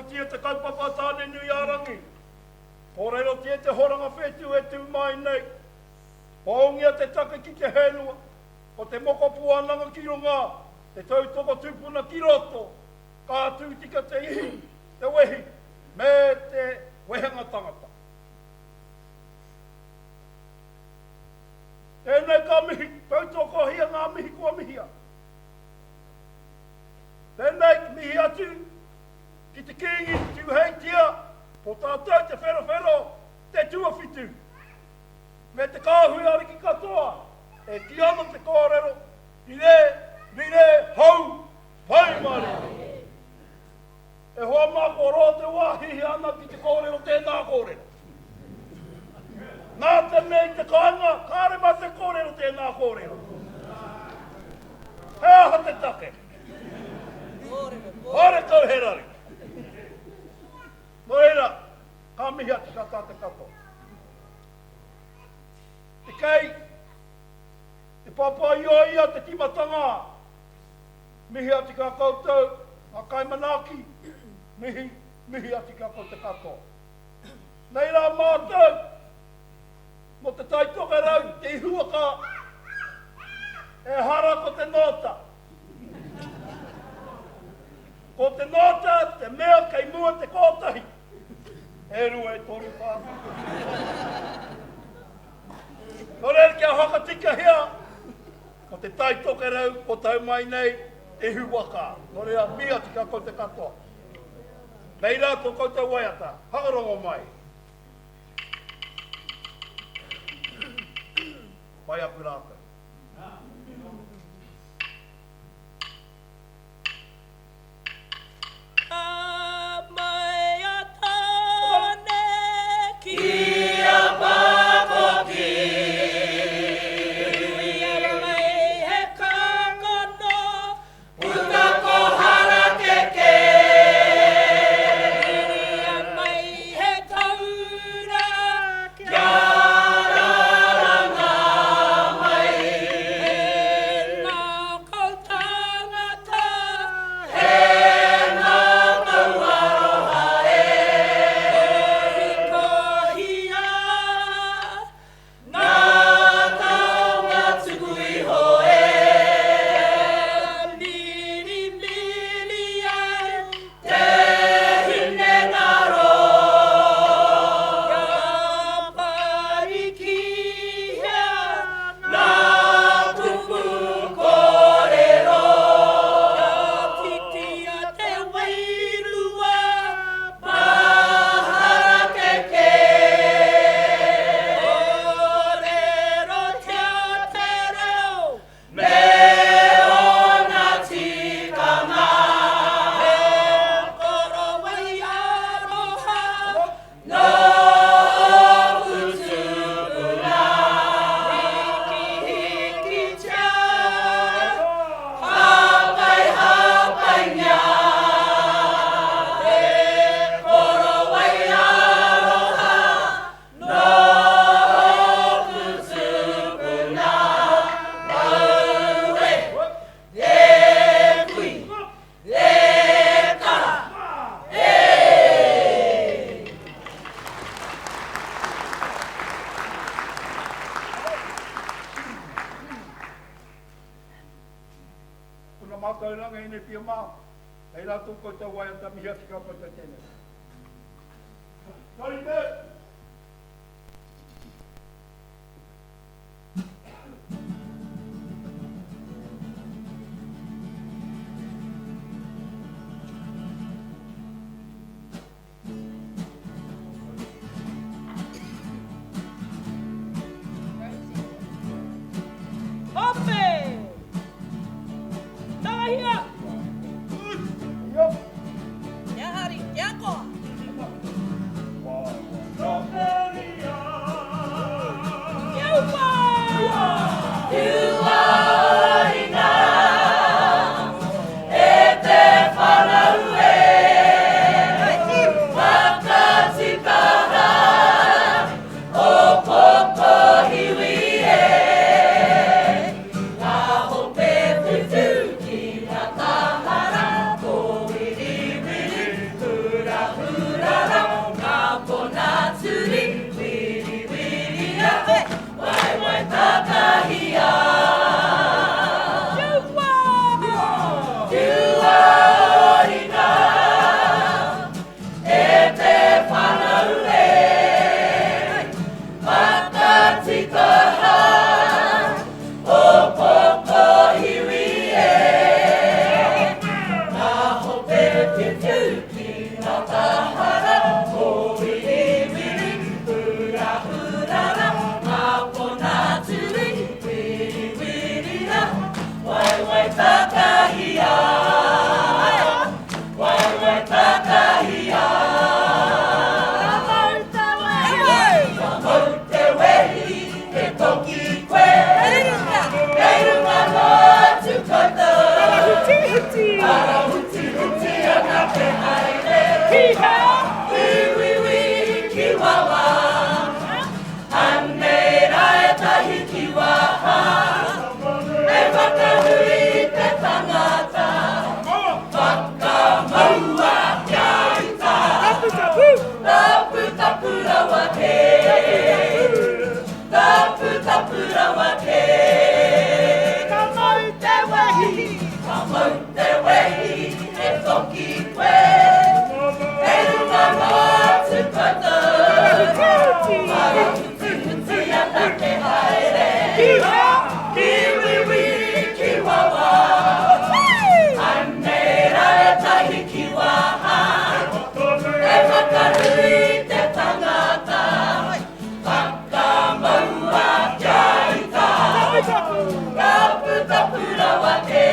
Kōrerotia te kaupapa a Tāne-nui-ā-rangi. Kōrerotia te horanga whetū e tū mai nei. Pōngia te take ki te whenua, ko te moko puananga ki runga, te tautoko tupuna ki roto, ka tū tika te ihi, te wehi, me te wehenga tangata. Tēnei ka mihi, tautokohia ngā mihi kua mihia. Tēnei mihi atu ki te Kīngi Tūheitia, ko tātou te wherowhero te tuawhitu, me te kāhui ariki katoa e kī ana te kōrero, rire, rire, hou, pai mārire. E hoa mā kua roa te wā hihia ana ki te kōrero tēnā kōrero. Nā te mea i te kāinga, kāre mā te kōrero tēnā kōrero. He aha te take? Kārekau he raru. Nō reira, ka mihi atu ki a tātou katoa. Te kei, te papa i a ia te timatanga, Mihi atu ki a koutou, ngā kaimanaaki, mihi, mihi atu ki a koutou katoa. Nei rā mātou, mō Te Tai Tokerau, te ihuwaka, ehara ko te nōta. Ko te nōta te mea kei mua te kōtahi. E rua, e toru, whā. Nō reira kia whakatikahia Ko Te Tai Tokerau, ko tau mai nei, te huwaka. Nō reira, mihi atu ki a koutou katoa. Nei rā tō koutou waiata, whakarongo mai. Pai aku rātou. Ka mai a Tāne ki a Pākoki. Ruia mai he kākano, puta ko Harakeke. Whiria mai he taura, kia raranga mai. He ngākau tangata. He ngākau aroha e. Kohikohia ngā taonga tuku iho e. Mirimiri ai te hinengaro. Kia parikihia Nā kupu kōrero. Kia titia te wairua maharakeke. Kōrerotia te reo me ōna tikanga. He korowai aroha Nō ōku tūpuna. Hikihikitia, hāpai hāpaingia. Te korowai aroha nō ōku tūpuna. Aue, e kui, E kara! E! Puna mātauranga ēnei pia mā, hei rā tō koutou waiata mihi atu ki a koutou tēnei. Ka rite! Ope! Tangahia! Kia hari, kia koa! wehi, ka mau te wehi, he toki koe. Kei runga motu koutou, Marahutihuti ana te haere. Ki wiwi, ki wawa, anei ra etahi ki waha. He whakanui te tangata, Whakamaua kia ita, Taputapu rawa te,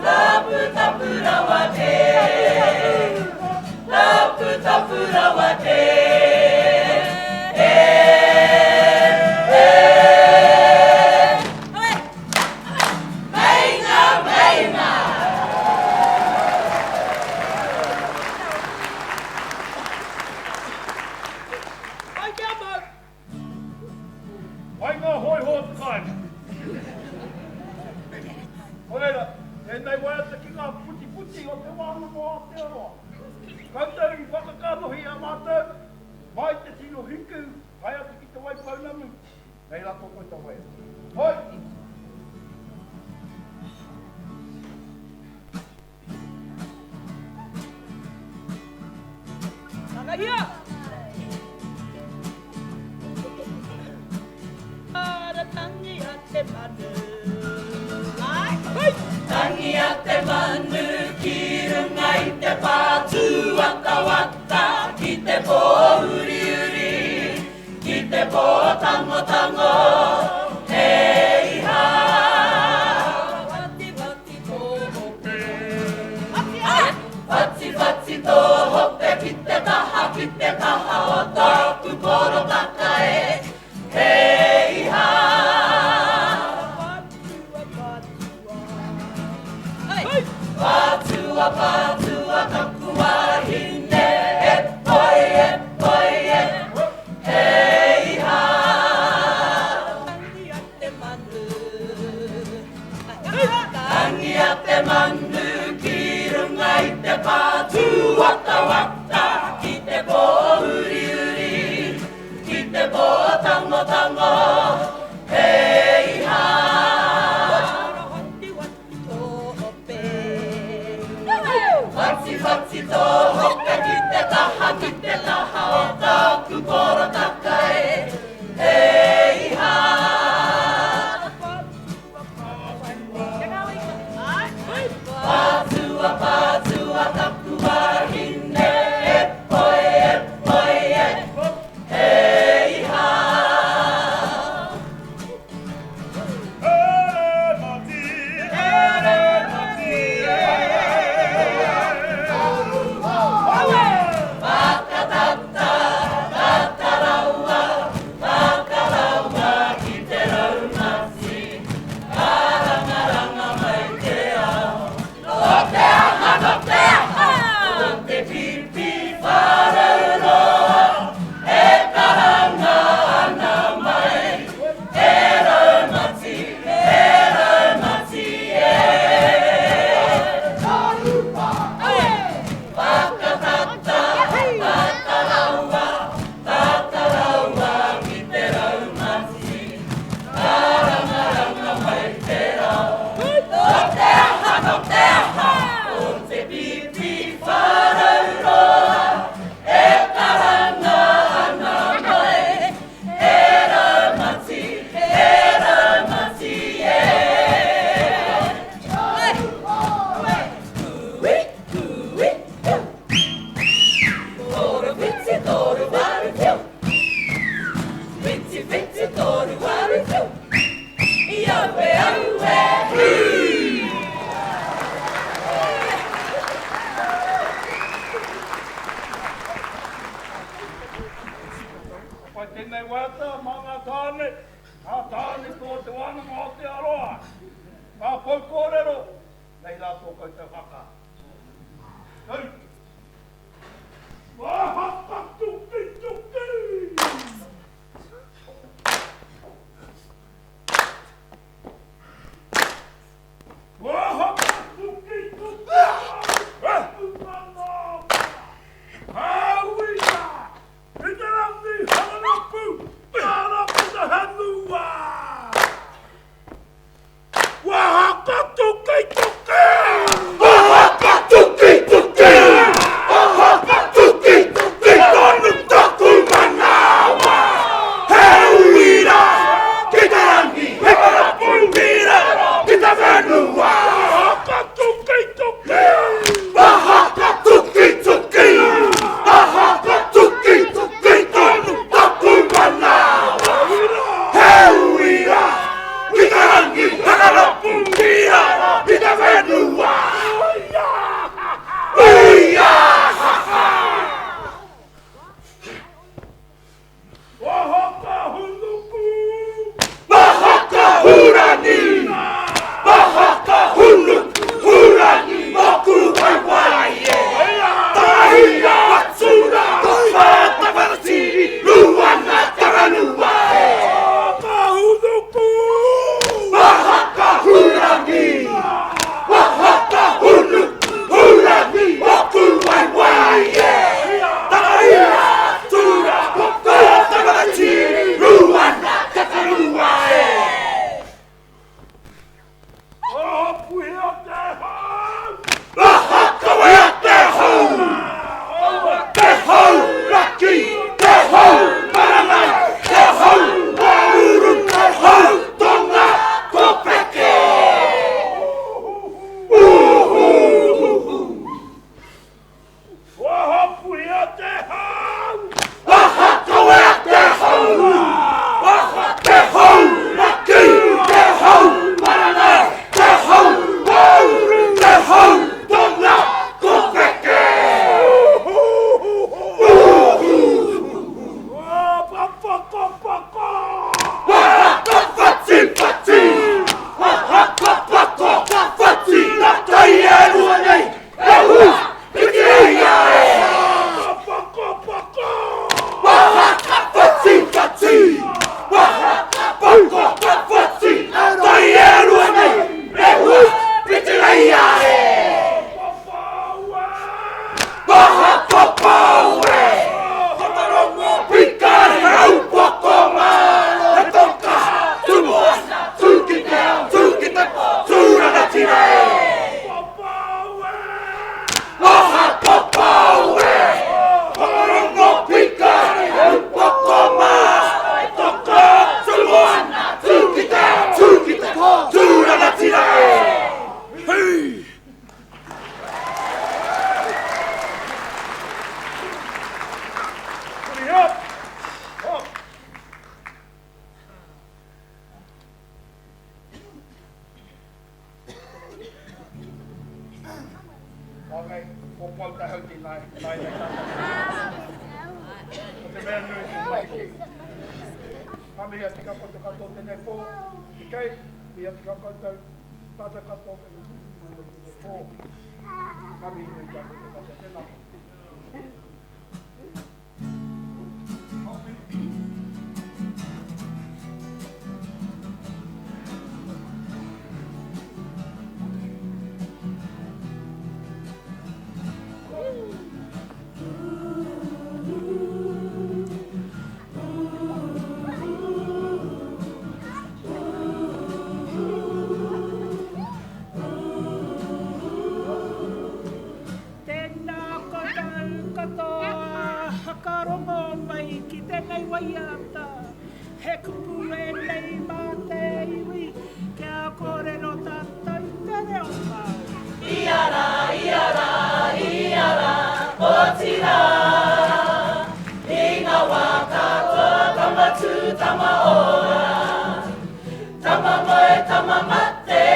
Taputapu rawa te, Taputapu rawa te, E, e. Meinga, meinga! Pai kia mau! Pai ngā hōiho o te kāinga. Nō reira, tēnei waiata ki ngā putiputi o Te Wānanga o Aotearoa. Koutou i whakakanohi i a mātou, mai te tino hiku, tae atu ki Te Waipounamu, nei rā tō koutou waiata. Hoi! Rangahia! Ara tangi a te manu. Ai! Tangi a te manu ki runga i te pātū watawata ki te pō uriuri, ki te pō tangotango, hei hā. Wati wati tō hope. Whati whati tō hope ki te taha, ki te taha o tōku porotaka e, hei hā. Whatua, whatua. Whatua, whatua taku wahine, e poi, e poi, e, hei hā. Tangi a te manu. Tangi a te manu ki runga i te pātū watawata, ki te pō uriuri, ki te pō tangotango, hei hā. Whati whati tō hope ki te taha, ki te taha o tōku porotaka e, hei hā. Pātua, pātua taku wahine, e poi, e poi, e, hei hā. Whakatata, tata rawa, whakarawa ki te raumati, karangaranga mai te ao. Nō te aha, nō te aha, ko te pipi wharauroa, e karanga ana mai, e raumati, e raumati, e. Whakatata, tata rawa, tata rawa ki te raumati, karangaranga mai te rao. Nō te aha, nō te aha, ko te pipi wharauroa, e karanga ana mai, e raumati, e raumati, e. Kui, kui, hu. Toru whiti, toru waru, whiu. Whiti, whiti, toru waru, whiu. Aue, aue, hī! Ka pai tēnei waiata mā ngā tāne, ngā tāne tō Te Wānanga o Aotearoa, ngā pou kōrero, nei rā tō koutou haka. Tau! Wahakatukituki! Ko Pau Tahau tēnā e nāianei tātou. Ko te mea nui ko mahi kē. Ka mihi atu ki a koutou katoa tēnei pō, te kei, mihi atu ki a koutou, tātou katoa kei ngā mai tēnei pō. Ka mihi nui ki a koutou katoa, tēnā koutou. Tēnā koutou katoa, whakarongo mai ki tēnei waiata. He kupu ēnei mā te iwi, kia kōrero tātou te reo Māori. Ia rā, ia rā, ia rā, otirā, I ngā wā katoa, tama tū, tama ora, Tama moe, tama mate,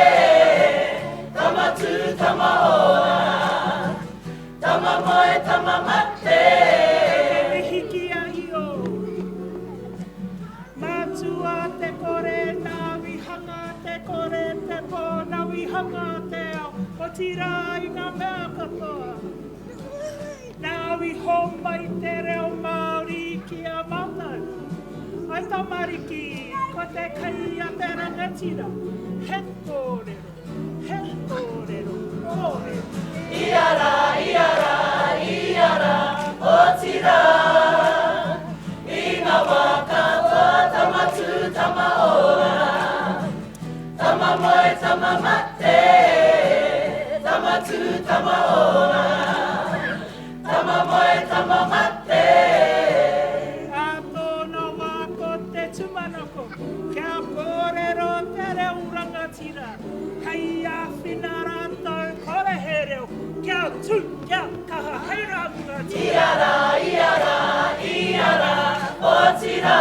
Tama tū, tama ora, Tama moe, tama mate. Kei te mihi ki a Io. Matua te kore, nāu i hanga te kore, te pō, nāu i hanga te ao, otirā i ngā mea katoa. Nāu i homai te reo Māori ki a mātou. Ai tamariki, ko te kai a te rangatira, he kōrero, he kōrero, kōrero. Ia rā, ia rā, ia rā, otirā, I ngā wā katoa, tama tū, tama ora, Tama moe, tama mate, tama tū, tama ora, Tama moe, tama mate. Ā tōna wā ko te tūmanako kia kōrero te reo rangatira hei āwhina rātou kore he reo kia tū, kia kaha hei rangatira. Ia rā, ia rā, ia rā, otirā.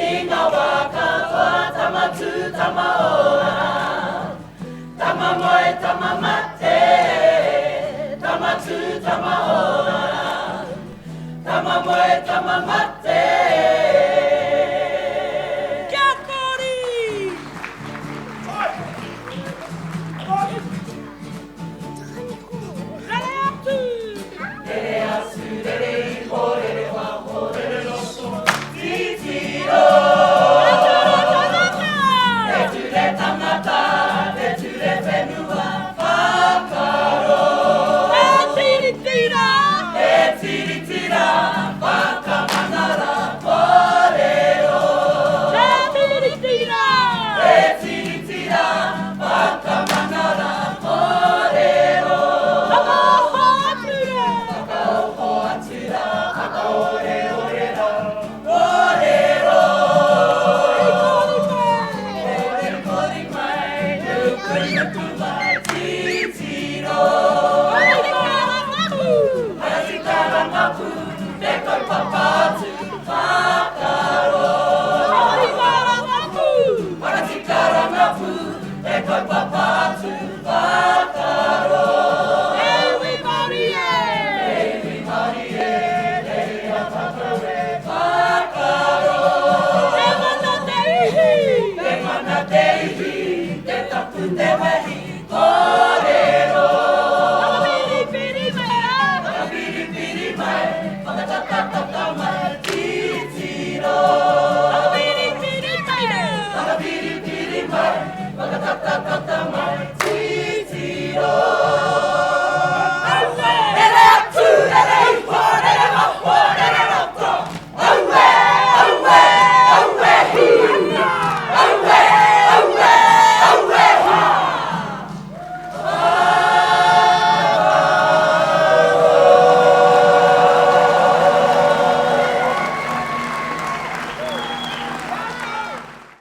I ngā wā katoa, tama tū, tama ora, Tama moe, tama mate, tama tū, tama ora, Tama moe, tama mate. Kia kori! Rere atu! Rere atu, rere iho, rere waho, rere roto, titiro. Te ture tangata! Te ture tangata, te ture whenua, whakaro. Te tiriti rā! Te tiriti rā, whakamana rā, kōrero. Te tiriti rā! Te tiriti rā, whakamana rā, kōrero. Whakaoho atu rā! Whakaoho atu rā, whakaoreore rā, kōrero. Korikori mai! Korikori mai, nukunuku mai, titiro. Parikarangapu! Parikarangapu, te kaupapa atu, whakaro. Parikarangapu! Parikarangapu, te kaupapa atu, whakaro. Te iwi Māori e! Te iwi Māori e, te ia tātou e, whakaro. Te mana te ihi! Te mana te ihi, te tapu te wehi, kōrero.